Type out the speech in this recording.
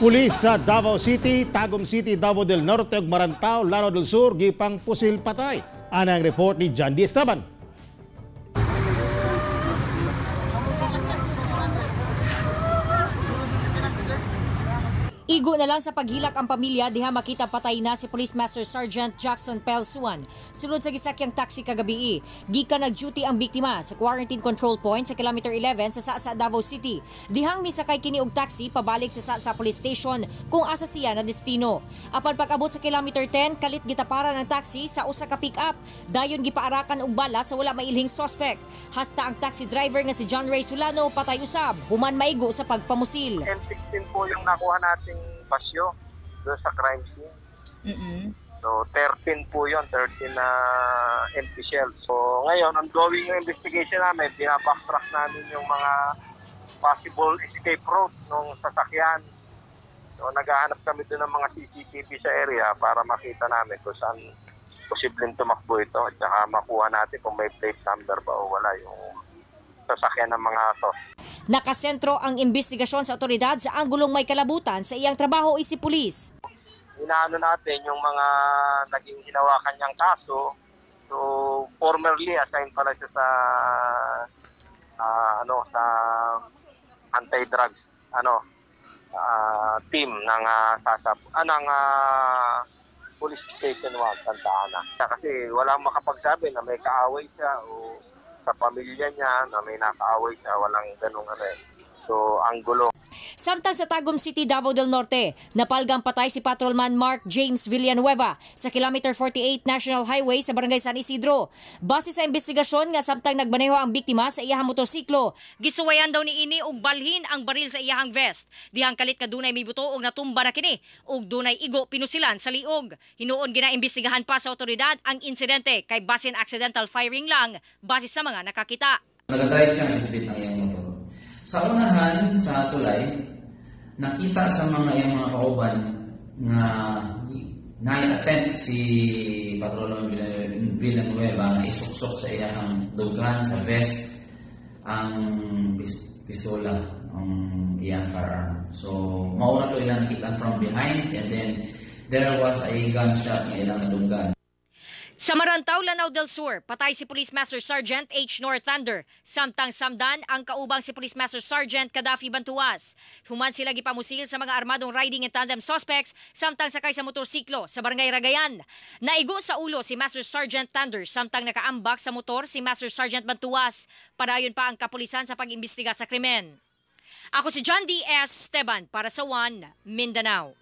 Pulis sa Davao City, Tagum City, Davao del Norte ug Marantao, Lanao del Sur gipang pusil patay. Ana ang report ni John D. Esteban. Igo na lang sa paghilak ang pamilya diha makita patay na si Police Master Sergeant Jackson Pelsuan. Sulod sa gisakyang taxi kagabi. Gikan nag-duty ang biktima sa quarantine control point sa kilometer 11 sa Sasa, Davao City. Dihang misakay kini og taxi pabalik sa Sasa Police Station kung asa siya na destino. Apan pag-abot sa kilometer 10, kalit gitaparan ang taxi sa usa ka pick-up. Dayon gipaarakan og bala sa wala mailhing suspect. Hasta ang taxi driver nga si John Ray Solano patay usab, human maigo sa pagpamusil. M16 po yung nakuha nating basyo doon sa crime scene. So, 13 po yun, 13 na empty shells. So, ngayon, ongoing yung investigation namin, binabacktrack namin yung mga possible escape route ng sasakyan. So, naghahanap kami doon ng mga CCTV sa area para makita namin kung saan posibleng tumakbo ito at saka makuha natin kung may plate number ba o wala yung sasakyan ng mga suspect. Nakasentro ang investigasyon sa otoridad sa anggulong may kalabutan sa iyang trabaho isip pulis. Inaano natin yung mga naging hinawakan niyang kaso. So formerly assigned pala siya sa sa anti-drugs team ng ng Police Station 1 Santa Ana. Kasi walang makapagsabi na may kaaway siya o sa pamilya niya na may nakaaway siya, walang ganung ano eh. So, ang gulo. Samtang sa Tagum City, Davao del Norte, napalgang patay si Patrolman Mark James Villanueva sa kilometer 48 National Highway sa Barangay San Isidro. Base sa investigasyon nga samtang nagmaneho ang biktima sa iyahang motorsiklo, gisuwayan daw ni ini og balhin ang baril sa iyahang vest. Dihang kalit kadunay may buto og natumba na kini ug dunay igo pinusilan sa liog. Hinuon ginaimbestigahan pa sa otoridad ang insidente kay basin accidental firing lang base sa mga nakakita. Nagadrive siya ng higpit ng iyang motor. Sa unahan, sa tulay, nakita sa mga iyang mga kauban nga na-attempt si Patrolman Villanueva na isuksok sa iyang dugan, sa vest, ang pistola, ang iyang firearm. So, mauna to ilang nakita from behind and then there was a gunshot nga ilang nadunggan. Sa Marantao, Lanao del Sur, patay si Police Master Sergeant H. North Thunder. Samtang samdan ang kaubang si Police Master Sergeant Gaddafi Bantuas. Human sila gipamusil sa mga armadong riding in tandem suspects samtang sakay sa motorsiklo sa Barangay Ragayan. Naigo sa ulo si Master Sergeant Thunder samtang nakaambak sa motor si Master Sergeant Bantuas. Padayon pa ang kapulisan sa pag-imbestiga sa krimen. Ako si John D. S. Esteban para sa One Mindanao.